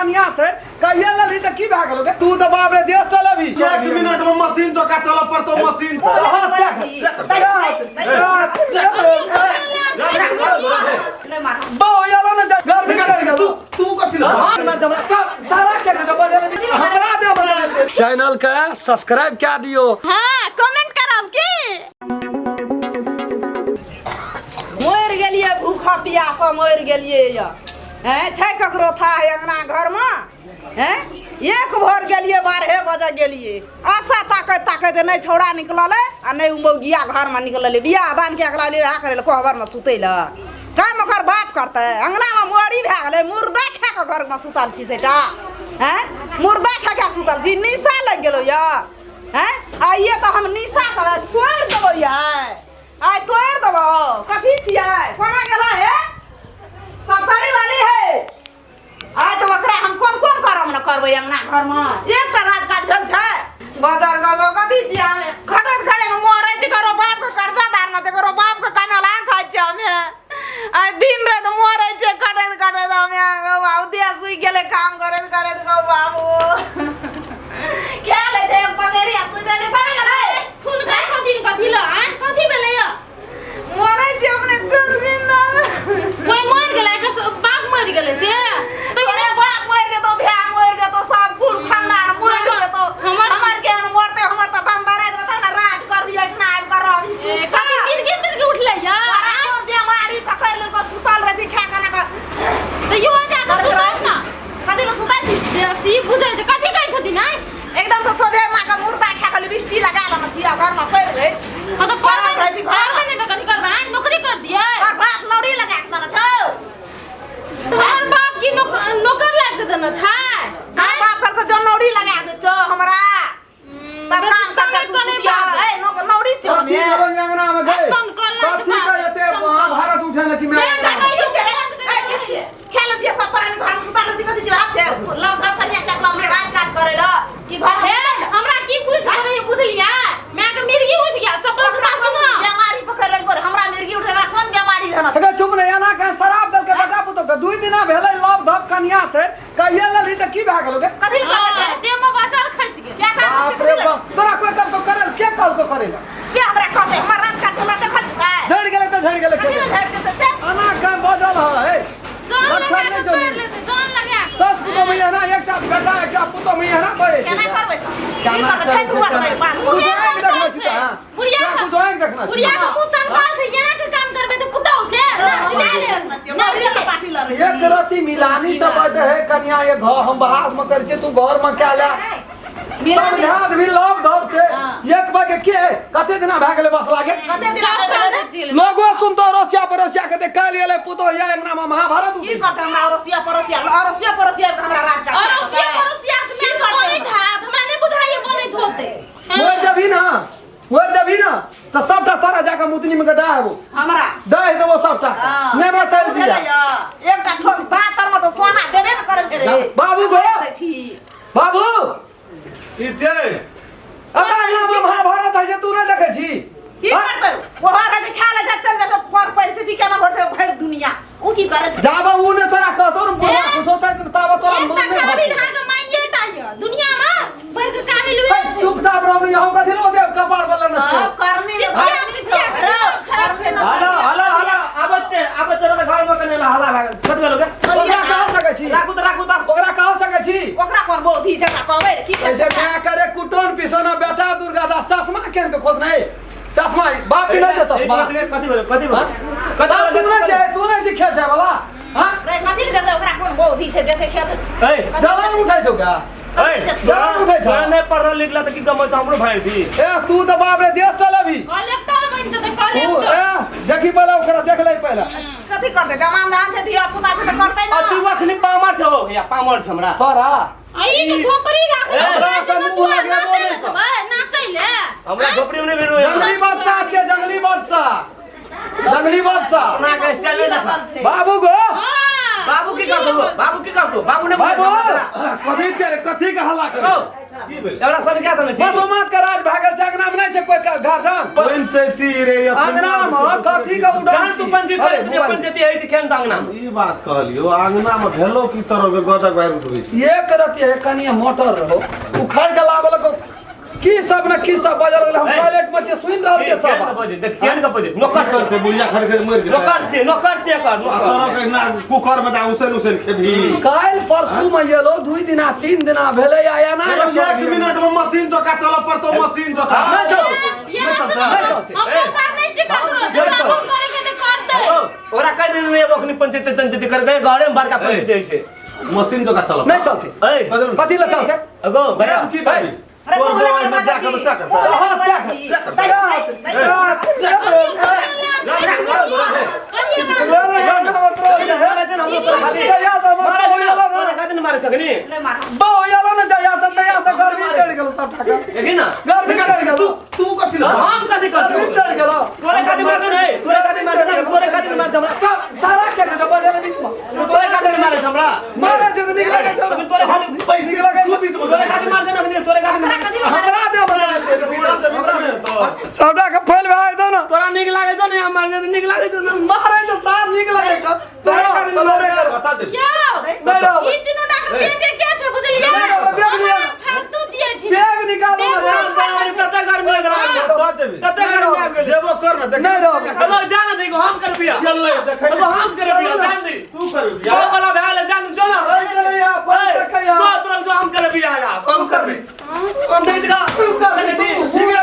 कनिया छै कहिया लेबही तऽ की भए गेलो गे तू तऽ बाप रे देश चलेबही एक मिनट में मशीन तो का चल पड़तो मशीन पर हाँ, नहि मार बहु यारो ने गर्मी कर गेलो तू तू कथी लऽ तारा के ने बदल हमरा दे बदल चैनल के सब्सक्राइब कए दियो। हाँ, कमेंट करब की। मरि गेलियै भूखा पियासा मरि गेलियै यऽ हैं छै ककरो था अङ्गना घरमे हैं एक भोर गेलियै 12 बजे गेलियै आशा ताकैत ताकैत नहि छौड़ा निकललै आ नहि ओ मौगिया घरमे निकललै। बियाह दान के अगला वएह करै लए कोहबरमे सुतै लए काम ओकर बाप करतै। अङ्गनामे मोरी भए गेलै, मुर्दा खा कऽ घरमे सुतल छी सेटा हैं मुर्दा खा कऽ सुतल छी। निशा लागि गेलौ यऽ हैं आइए तऽ हम निशा कऽ तोड़ि देबौ यऽ, आइ तोड़ि देबौ। कथी छियै कोना गेला हे सफारी वाली है। आइ तऽ ओकरा हम कोन कोन करम ने करबै अङ्गना घरमे एकटा राजकाज भेल छै बजार गजो कथी छियै हमे खटैत खटैत मरै छी। ककरो बापके कर्जादार न छै, ककरो बापके कमेला खाइ छियै हमे। आइ दिन राति मरै छियै खटैत खटैत हमे। गौ बाबू देह सुखि गेलै काम करैत करैत। गौ बाबू खा लै छै पसेरी आ सुति रहलै। कोना गेलै थुनका छथिन कथी ल आँय कथी भेलै यऽ? मरै छी अपने जल्दी ना। कोइ मरि गेलै एकर बाप मरि गेलै से तऽ अरे बाप मरि जेतौ, भाय मरि जेतौ, सब कुल खानदान मरि जेतौ। हमर केहन मरतै? हमर तऽ दम दराइत रहतौ ने, राज करबी एहिठिना आबि कऽ रहबी ए, कथी मिर्गी तिर्गी उठलै यऽ तोरा आँय? कोन बेमारी पकड़ि लेलकौ? सुतल रहै छी खा कऽ ना कऽ। तऽ इहो जा कऽ सुतत ना। कथी लए सुतै छी? से सी बुझै छै कथी कहै छथिन आँय? एकदम से सोझे माँ के मुर्दा खा कऽ लिपस्टिक लगा लेने छी आ घरमे पड़ि रहै छी। हाँ तऽ पढ़बै पड़ल रहै छी घरमे। पढ़बै नहि तऽ कथी करबै आँय? नौकरी कर दियै? तोहर बाप नौरी लगा के देने छौ? तोहर बाप की नौकर लाग के देने छै तोहर आँय? बाप कहलकै जो नौरी लगा दे छौ हमरा तब बेसी काम करते समय तू तो नहीं सुतिया। बाप। ए नौरी छौ कथी हमे। करन अंगना में गए? सन कल लाग कथी बाप, करते सन कल। महाभारत उठेने छी मैं बेटा कहियो बंद करियो। खेल छियै सब प्राणी घरमे सुतल रहै छी। कथी छै बात छै लव लव कनिया के अपना राज काज करै ल कि घर हे हमरा की बुझ रही बुझलियै माय के मिर्गी उठ गेल चप्पल जुता सुनो। बेमारी पकड़ लेलको रे, हमरा मिर्गी उठेला कोन बेमारी है? अगर चुप नहीं एना के शराब दल के बेटा पुतो के दुई दिना भेलै लव धप कनिया छै कहिया लेलही तऽ की भए गेलो गे? कथी हाँ, करबै छै? देह में बाजार खसि गेल। क्या काम बाप रे बाप, तोरा कोई कहलको करल? के कहलको करे ला? के हमरा कहतै? हमर राज काज हमरा देखल जेतै? झड़ि गेलै तऽ झड़ि गेलै। कथी लए झड़ि जेतै से? एना के बजल है जान लक्षण लगा नहि के छौ तोड़ि नीक। लेतै जान लगा के। सास पुतोह में ना एकटा बेटा एकटा पुतोह में ना बजे केना करबै तऽ? की केना करबै? छै करै छै, धुआ देबै केना? बाप। तू मुँहे जो आँखि सनकाल देखने छी छै। तऽ, हाँ? बुढ़िया तोरा के तू जो आँखि देखने छी। बुढ़िया के मुँह सनकाल छै एना के काम करबै तऽ पुतहु से नाच ले ले नाच ले। पार्टी लड़ै छी। एक रति मिलानी से बजे है कनिया ये घर हम बाहर में कर छी तू घर में क्या ला समझा देबी लव धप छै एक बजे के कते दिना भए गेलै बस लागे। कते दिना दस भए साल गेलै? उठि गेलै। लोगो सुनतो रसिया पड़ोसिया के काल्हि एलै पुतोह या अंगना में महाभारत की उठि करतै हमरा अड़ोसिया पड़ोसिया? अड़ोसिया पड़ोसिया के हमरा राज काज अड़ोसिया पड़ोसिया से माय के बनैत हैत हमरा नहि बुझाइए बनैत होतै। मरि जेबही ना, मरि जेबही ना तऽ सबटा तोरा जाके मुतनी में के दए हेबो। हमरा दए देबो सबटा। हाँ। नेना चलि जिया। बुझलियै? एकटा ठोक दाँत तर में तऽ सोना देबे ने करै छै रे। बाबू गो। दै छी। बाबू की छै? अबे यहाँ में महाभारत है जे तू नहीं देखै छी? की हाँ? करतै ओहो रहै छै खा लै छै चल जाइ छै पर परिस्थिति केना होतै भरि दुनिया उ की करै छै? जाबे उ ने तोरा कहतो ने बुढ़वा ए? कुछो तै ताबे तोरा एकटा मन नहीं काबिल भरतौ। अहाँके माइये टा यऽ दुनिया में बढ़ि कऽ काबिल उएह ए, छै। चुपचाप रहू नहीं हम कथी लऽ देब कपार बला ने हाँ, करनी ने चिचिया चिचिया के दिमाग खराब करनी ने। हेलो हेलो हेलो आबत छै आबत छै तऽ घर में कने हल्ला भए गेल कत गेल गे? ओकरा कह सकै छी? राखू तऽ राखू तऽ। ओकरा कह सकै छी? ओकरा कोन बोधी छै ओकरा कहबै रे की ए जे माय करे कुटोन पिसना बेटा दुर्गा दास चश्मा केन के खोजने चश्मा बाप भी नहीं छौ चश्मा। कथी भेल? कथी भेल? कथी तू नहीं छै तू नहीं छै खेत जाय वाला हां? रे कथी ले जेतै ओकरा कोन बोधी छै जेतै खेत? ए जलन उठै छौ का? ए जलन उठै छौ? तोरा नहि पढ़ल लिखला तऽ की कमै छौ हमरो भाइ दी। ए तू तऽ बाप रे देश चलेबी। कलेक्टर बनि जेतै तू कलेक्टर। ए देखी पहले ओकरा देख ले पहले। कथी करतै? जमान धान छै धिया पुता छै तऽ करतै आ ना। तू अखनी पामर छौ या पामर छ हमरा तोरा आ ई के झोपड़ी राखल ए, हमरा से मुँह लगेबो नाचै नहि ले कर। जेबै नाचै ले। हमरा झोपड़ी में नहि भेल जंगली बादशाह छै जंगली बादशाह जंगली बादशाह। अपना के स्टाइल नहि देखा। बाबू गो। हाँ, बाबू की करतो? बाबू की करतो? बाबू ने बाबू कथी छै रे? कथी के हल्ला करे? की भेल? एकरा समझा देने छी। मसोमात के राज भए गेल छै, अंगना में नहि छै कोई गार्जियन। पंचायती रे अंगना में कथी के उड़न जान तू छी? पंचायत अरे, करे, जे मोबाइल। पंचायती होइ छै केहन तऽ अंगना मे। ई बात कहलियो अंगना में भेलो की तरह के गदक बाहर उठबै छी। एक रति है कनिए मोटर रहो उखाड़ के लाबलक की सब न की सब बजल गेल। हम ए, टॉयलेट में छियै, सुनि रहल छियै केहन सब। के बजै, देख केहन के बजै। नौकर की करतै छै। बुढ़िया खड़ के मरि जेतै। नौकर छै, नौकर छै एकर, आ नौकर। तोरा के ना कुकर में दा उसन उसन खेबही। काल्हि परसू में एलो, 2 दिना 3 दिना भेलै आ एना तोरा एक मिनट में मशीन जोका चलऽ पड़तौ, मशीन जोका। नहि चलतै। ये ना सुनो, नहि चलतै। हम नौकर नहि छी ककरो, जकरा अपन करे के ते करतै। ओ, ओकरा कहि देने नहि अखनी पंचायत तंचायत कर गए, घरे में बड़का पंचायत होइ छै। मशीन जोका चलऽ। नहि चलतै। ए, कथी लए चलतै? अगो भैया तू की करबी? अरे तोर तू बौआ बोले में जाके बाजै बसा छी। करतै। मुँह लगा बाजै छी। दही, दही, मारे छै ने हमरो तोरा खातिर। मारे छै ने, तोरा खातिर ने मारे छै अखनी। नहि मार। बहु एलो ने जहिया से तहिया से गर्मी चढ़ि गेल सबटा के। देखी ना। गर्मी चढ़ि गेल। तू कथी लए? हम कथी करतौ? गर्मी चढ़ि गेल। तोरे खातिर मारे छै ने, तोरे खातिर मारे छै ने, तोरे खातिर मारे छै हमरा। तारा के जे बजल बीच में तोरे खातिर मारे छै हमरा। मारे छै तऽ नीक लागै छै। अखनी तोरे खातिर, नीक लागै छै। तोरे खातिर मारे छै ने अखनी, तोरे खातिर ओकरा मारे। कथी लए मारै? हमरा दे बजल सबटा के फैल भए जेतौ ने। तोरा नीक लागै छौ ने, हम मारे छै तऽ नीक लागै छौ ने। मारे छै सार नीक लागै छै। तोरा तोरे कर। बता दे। यौ, नहि रहबै। ई तीनू टा के पेट के के छै बुझलियै? बैग हम लिअ। फालतू छियै ठीक। बैग निकालू। बैग बाप रे, कते गर्मी आबि गेल। बता देबी। कते गर्मी आबि गेल। जेबो कर ने देख। नहि रहबै। अगो जा ना देखो हम कर बिया। गेलै देखै। अगो हम कर बिया जान दी। तू कर जो वाला भए ले जान जो ना। चलै आ, पैसा खैया। जो तुरंत जो हम कर बिया या हम करबे। हम देख जा तू कर देखै छी। ठीक है,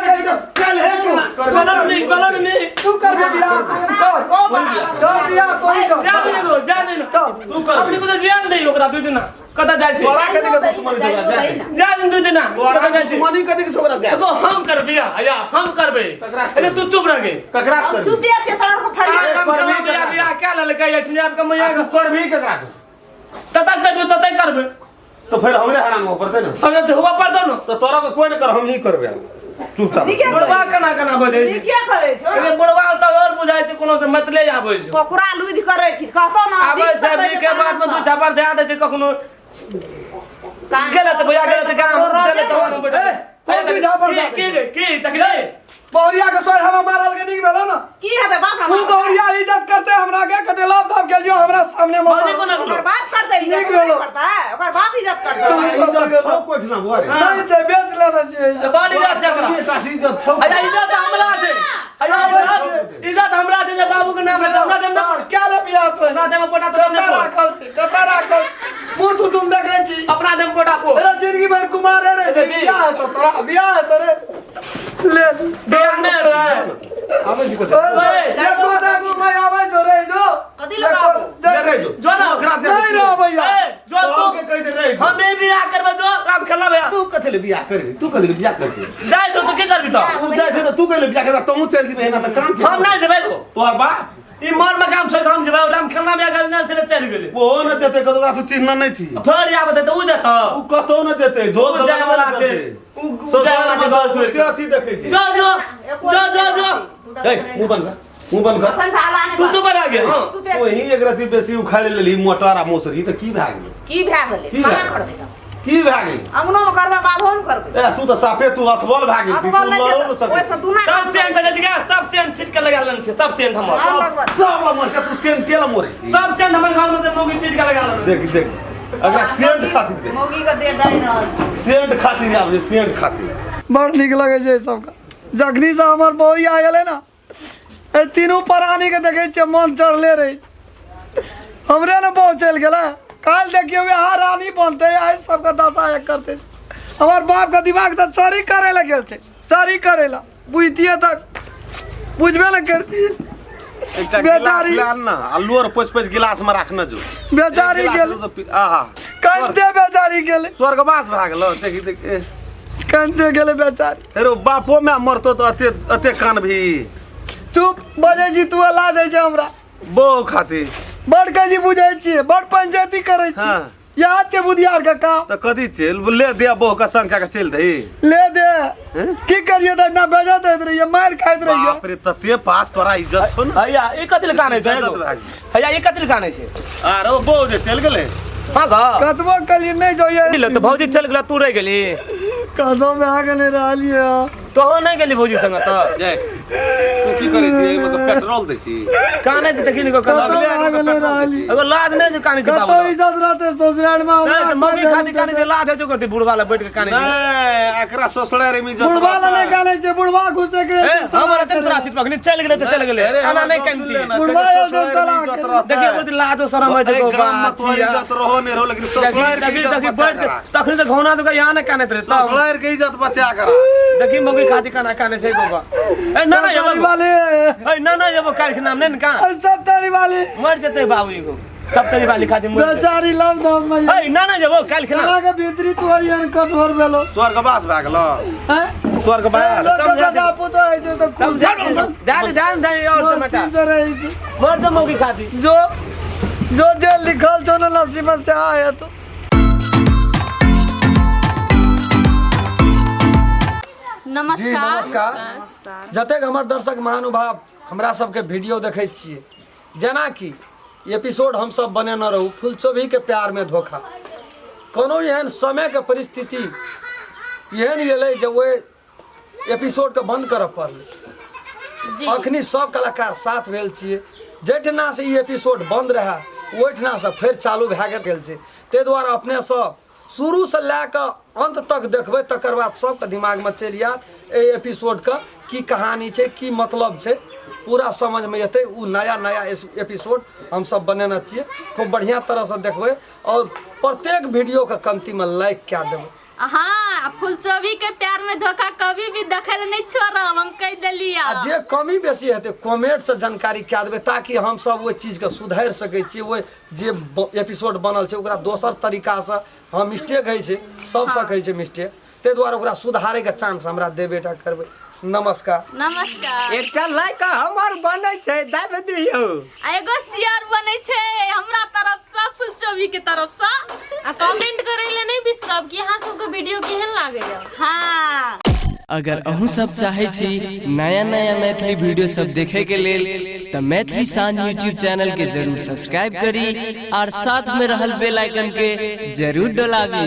चल हे केना करबी? गलत नहीं, गलत नहीं। तू कर बे बियाह। चल को बराबर। कर बियाह तोही कर। जा दे गो जा दे। चल तू कर। अपनी को जियान दे ओकरा 2 दिना। कतऽ जाइ छै? तोरा कथी के दुश्मनी छौ ओकरा जा। जा दे 2 दिना। तोरा कतऽ जाइ छै? दुश्मनी कथी के छौ ओकरा जा। एगो हम कर बिया या हम करबे। अरे तू चुप रह गे। ककरा हम करबी? चुपे छियै, तोरा आरके फरियाद। हम करबे बिया बिया क्या ललकै एठने आब के मैया तू करबी ककरा से? तता करबे तते करबे। तो फिर हमरे हरान हुआ पड़तै ने। अरे तो हुआ पड़तो न। तो तोरा के कोई नहीं कर, हम ही करबे चुपचाप। नीके बुढ़वा केना केना बजै छै। नीके करै छौ। अरे बुढ़वा तऽ और बुझाइ छै कोनो से मतले आबै छै। ककरा लूज करै छी कहतो ना। आबै छै के बाद में 2 झापड़ दे दै छै कखनो। गेलै तऽ भैया गेलै तऽ गाम गेलै तऽ हम बैठल। ए, दू झापड़ दए की की की तकले बहुरिया के सोर हम मारल के नीक भेलो ना। की हेतै बाप तू बहुरिया इज्जत करते हमरा के कते लाभ धाम गेलियो हमरा सामने में। भौजी कोना ओकर बाप करतै इज्जत, नीक भेलो। करतै ओकर बाप इज्जत करतै। इज्जत छौ कोठिना बुआ रे। नहीं छै, बेच लेने छियै इज्जत। बड़ इज्जत छै एकरा। बेटा इज्जत छौ। अच्छा इज्जत हमरा छै। अच्छा इज्जत हमरा छै जे बाबू के नाम है हमरा देम ना। क्या ले बियाह तो अपना देम पोटा तो कत्ता राखल छै, कत्ता राखल मुँह तू तुम देखै छी। अपना देम पोटा पो। तेरा जिंदगी भर कुमार रे जी। बियाह हेतौ तोरा, बियाह हेतौ रे। ले बियाह नहि हेतै। आबै छी कथी? ओए, देखो देखो मैं आबै छौ रे जो। कथी लऽ कऽ आबू? ले रहि जो। जो ना। ओकरा जे नहीं रहबै यार। ए, जो तो तू के कहै छै रहि जो। हम भी बियाह करबै जो राम खेलना भैया। तू कथी ले बियाह करबी? तू कथी ले बियाह करबी? जाइ छौ तो की करबी तो? उ जाइ छै तऽ तू कथी ले बियाह करबी? तोहूँ चलि जेबही एना तऽ काम के? हम नहि जेबै गो। तोहर बाप ई मर में काम छोड़ के हम जेबै राम खेलना भैया गजनाल से चलि गेलै। ओहो न जेतै कतौ, ओकरा तू चिन्हने नहि छी। फेर आबे तऽ उ जेतौ। उ कतौ न जेतै, झोल उ जाय वाला छै। उ जाय वाला छै घर छोड़ि ओते के। अथी देखै छी। जो जो जो जो जो ए, मुँह बंद कर, मुँह बंद कर। अखन से आला नहि तू कर। चुप रह गे। हां चुपे ओही एक रति बेसी उखाड़ि लेलही मोटर आ मौसरी तऽ की भए गेलै? की भए गेलै? की कहाँ भए गेलै? करबै तऽ? की भए गेलै? अंगनो में करबै, बाधो में करबै। ए, तू तऽ साफे तू अथबल भए गेल छी, तू अथबल नहि लड़ो छै नहि तऽ सकै ओहिसँ दुना सब सेंट देखै छी सब सेंट छिट के लगा लेने छै, सब सेंट हमर। और लगबऽ। सब लग मर तू सेंट के लग मरै छी? सब सेंट हमर घर में से मौगी छिट के लगा लेने। देख देख अगला सेंट खातिर देख। मौगी के देह डरि रहल छै। सेंट खातिर आबै छै, सेंट खातिर। बड़ नीक लगै छै सबके। जखनी से हमर बहुरिया एलै ने, एहि तीनू प्राणी के देखै छियै मन चढ़ले रहै। हमरे ने बहु चलि गेलै। काल्हि देखियौ यहाँ रानी बनतै, आइ सबके दशा एक करतै। हमर बापके दिमाग तऽ चोरी करै लए गेल छै, चोरी करै लए। बुझतियै तऽ बुझबे ने करतियै। एकटा गिलास बेचारी लए आन ना आ लोर पोछि पोछि गिलास में राखने जो। बेचारी एक गिलास गेल। दऽ दऽ आहा कनिते बेचारी गेलै। स्वर्गवास भए गेलो। देखी देख ए। कनिते गेलै बेचारी। हेरो बापो माय मरतो तऽ अते अते कान भी। चुप बजै छी तू, अल्लाह दै छै हमरा बहु खातिर। बड़ कजी बुझै छियै, बड़ पंचायती करै छियै। हाँ। याद छै बुधियार के काम। तऽ कथी छै ले दे बहु के संग कए के चलि दही। ले दे की करियै तऽ ना बेजत होइत रहियै, मारि खाइत रहियै। बाप रे तते पास तोरा इज्जत छौ ने। हैया ई कथी लए कानै छै? इज्जत भए गेल। हैया ई कथी लए कानै छै? आरो बहु जे चलि गेलै। हां ग कतबो कहलियै नहि जइयै। तऽ भौजी चलि गेलै, तू रहि गेली। कतौ भए गेलै रहलियै। तोहो नहि गेली भौजी संग तऽ? जय, तू की करै छी एहिमे? तऽ पेट्रोल दै छी। कानै छै देखी ने कतौ कतौ भए गेलै रहलियै। एगो लाज नहि छै कानै छै कतौ बाबू। इज्जत रहतै ससुराल में? नहि तऽ मम्मी खातिर कानै छै, लाज होइ छै करतै बुढ़वा लग बैठ के कानै छै। नहि, एकरा ससुराल में इज्जत बुढ़वा लग नहि रहतै। कानै छै, बुढ़वा घुसे के ए, हमर एते तोरा सीट पकड़ने चलि गेलै तऽ चलि गेलै। अरे, खाना हमर नहि गप सुन कानती। ले ना, बुढ़वा कहै छै आयल छै ससुराल में साला इज्जत के। रहतै। देखिए बुझ लाजो शरम होइ छै। एहि गो गाम में बात तोहर छिया। इज्जत रहो नहि रहो, लेकिन ससुराल के देखी इज्जत देखी बचा बैठ के के राख। तखनी तऽ घौना दुका यहाँ नहि कानैत रहे तब। ससुराल के इज्जत बचा के राख। देखी मौगी खातिर काना कानै छै बाबा। ए ना ना तारी एबो। वाले। ए ना ना एबो काल्हि के नाम नहि ने का। सब तारी वाले। मर जेतै बाबू, एगो सब तरी वाली खातिर मर जेतै। बेचारी लव धम में ए ना ना जेबो काल्हि के साला नाम। के भीतरी तू एहन कठोर भेलो। स्वर्गवास भए गेलो। हैं? स्वर्गवास। लोक के बेटा पुतोह होइ छै तऽ खुश दादी दान दान और टमाटर मस्ती से रहै छै। मर जा मौगी खातिर। जो जो जे लिखल छौ ने नसीब में से आए तो। जी। नमस्कार। नमस्कार जतेक हमर दर्शक महानुभाव हमरा सबके वीडियो देखै छियै, जेनाकि एपिसोड हमसब बनेने रहू फुलचोभीके प्यारमे धोखा, कोनो एहन समयके परिस्थिति एहन एलै जे ओहि एपिसोडके बन्द करऽ पड़लै। जी। अखनी सब कलाकार साथ भेल छियै, जाहिठिनासँ ई एपिसोड बन्द रहए ओहिठिनासँ फेर चालू भए गेल छै। ताहि दुआरे अपने सब शुरूसँ लए कऽ अन्त तक देखबै, तकर बाद सबके दिमागमे चलि आयत एहि एपिसोडके की कहानी छै, की मतलब छै, पूरा समझमे एतै। ओ नया नया एपिसोड हमसब बनेने छियै, खूब बढ़िआँ तरहसँ देखबै आओर प्रत्येक वीडियोके कमतीमे लाइक कए देबै। हाँ, आ फुलचोभी के प्यार में धोखा कभी भी देखै लए नहीं छोड़ब, हम कह देली। आ जे कमी बेसी हेतै कमेंटसँ जानकारी कए देबै, ताकि हमसब ओहि चीजके सुधारि सकै छियै। ओहि जे एपिसोड बनल छै ओकरा दोसर तरीकासँ, हँ मिस्टेक होइ छै, सब सकै छै मिस्टेक, ताहि दुआरे ओकरा सुधारैके चांस हमरा देबे टा करबै। नमस्कार। नमस्कार। एकटा लाइक हमर बनै छै, दाबि दियौ। आ एगो शेयर बनै छै हमरा तरफ से, फुलचोभी के तरफ से। आ कमेंट करै लए नहि बिसरब कि अहाँ सबके वीडियो केहन लागैया। हाँ। अगर अहूँ सब चाहै छी नया नया मैथिली वीडियो सब देखे के लेल तऽ मैथिली शान यूट्यूब चैनल के जरूर सब्सक्राइब करी और साथ में रहल बेल आइकन के जरूर डोलाबी।